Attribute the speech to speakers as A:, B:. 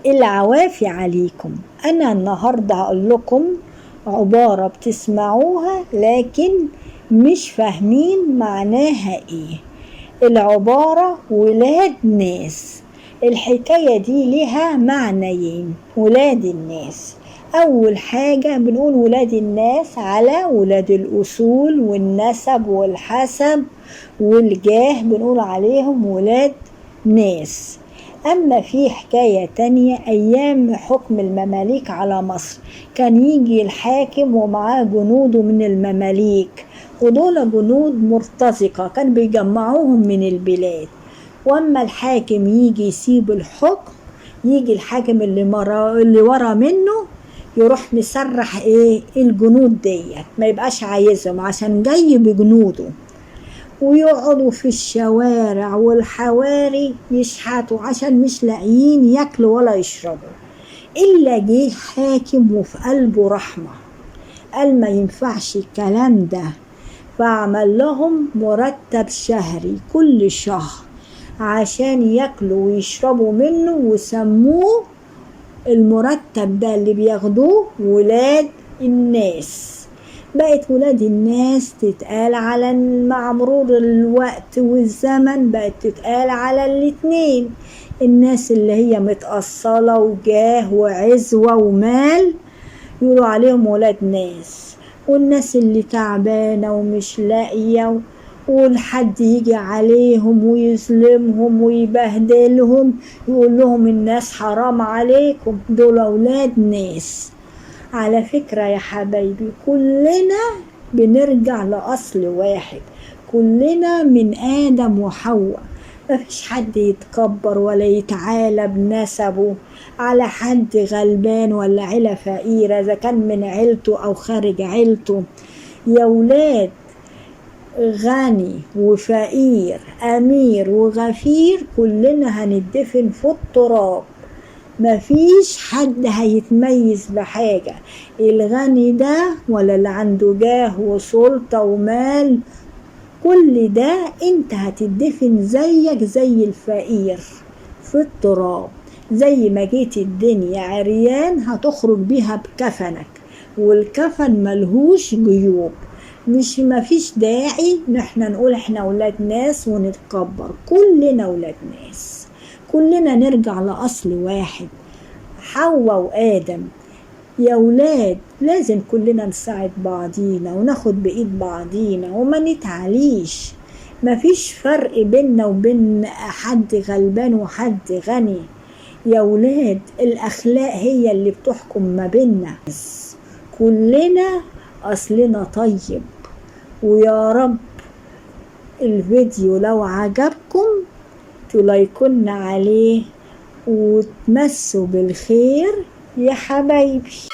A: العوافي عليكم. أنا النهاردة هقول لكم عبارة بتسمعوها لكن مش فاهمين معناها إيه. العبارة ولاد ناس. الحكاية دي لها معنيين. ولاد الناس، أول حاجة بنقول ولاد الناس على ولاد الأصول والنسب والحسب والجاه، بنقول عليهم ولاد ناس. أما في حكاية تانية، أيام حكم المماليك على مصر كان يجي الحاكم ومعاه جنوده من المماليك، ودول جنود مرتزقة كان بيجمعوهم من البلاد. وأما الحاكم يجي يسيب الحكم، يجي الحاكم اللي ورا منه يروح مسرح ايه الجنود ديت، ما يبقاش عايزهم عشان جاي بجنوده، ويقعدوا في الشوارع والحواري يشحتوا عشان مش لاقيين ياكلوا ولا يشربوا. إلا جه حاكم وفي قلبه رحمة، قال ما ينفعش الكلام ده، فعمل لهم مرتب شهري كل شهر عشان ياكلوا ويشربوا منه، وسموه المرتب ده اللي بياخدوه ولاد الناس. بقت ولاد الناس تتقال على مع مرور الوقت والزمن بقت تتقال على الاتنين، الناس اللي هي متأصلة وجاه وعزوة ومال يقولوا عليهم ولاد ناس، والناس اللي تعبانة ومش لاقية والحد يجي عليهم ويظلمهم ويبهدلهم يقول لهم الناس حرام عليكم، دول أولاد ناس. على فكرة يا حبايبي كلنا بنرجع لأصل واحد، كلنا من آدم وحواء، مفيش حد يتكبر ولا يتعالى بنسبه على حد غلبان ولا عيلة فقيرة، إذا كان من عيلته أو خارج عيلته. يا ولاد غني وفقير، أمير وغفير، كلنا هندفن في التراب، مفيش حد هيتميز بحاجة. الغني ده ولا اللي عنده جاه وسلطة ومال، كل ده انت هتدفن زيك زي الفقير في التراب. زي ما جيت الدنيا عريان هتخرج بيها بكفنك، والكفن ملهوش جيوب. مش مفيش داعي نحن نقول احنا ولاد ناس ونتكبر، كلنا ولاد ناس، كلنا نرجع لأصل واحد، حواء وآدم. يا ولاد لازم كلنا نساعد بعضينا وناخد بإيد بعضينا وما نتعليش، مفيش فرق بيننا وبين حد غلبان وحد غني. يا ولاد الأخلاق هي اللي بتحكم ما بيننا، كلنا أصلنا طيب. ويا رب الفيديو لو عجبكم تلايكن عليه وتمسوا بالخير يا حبايبي.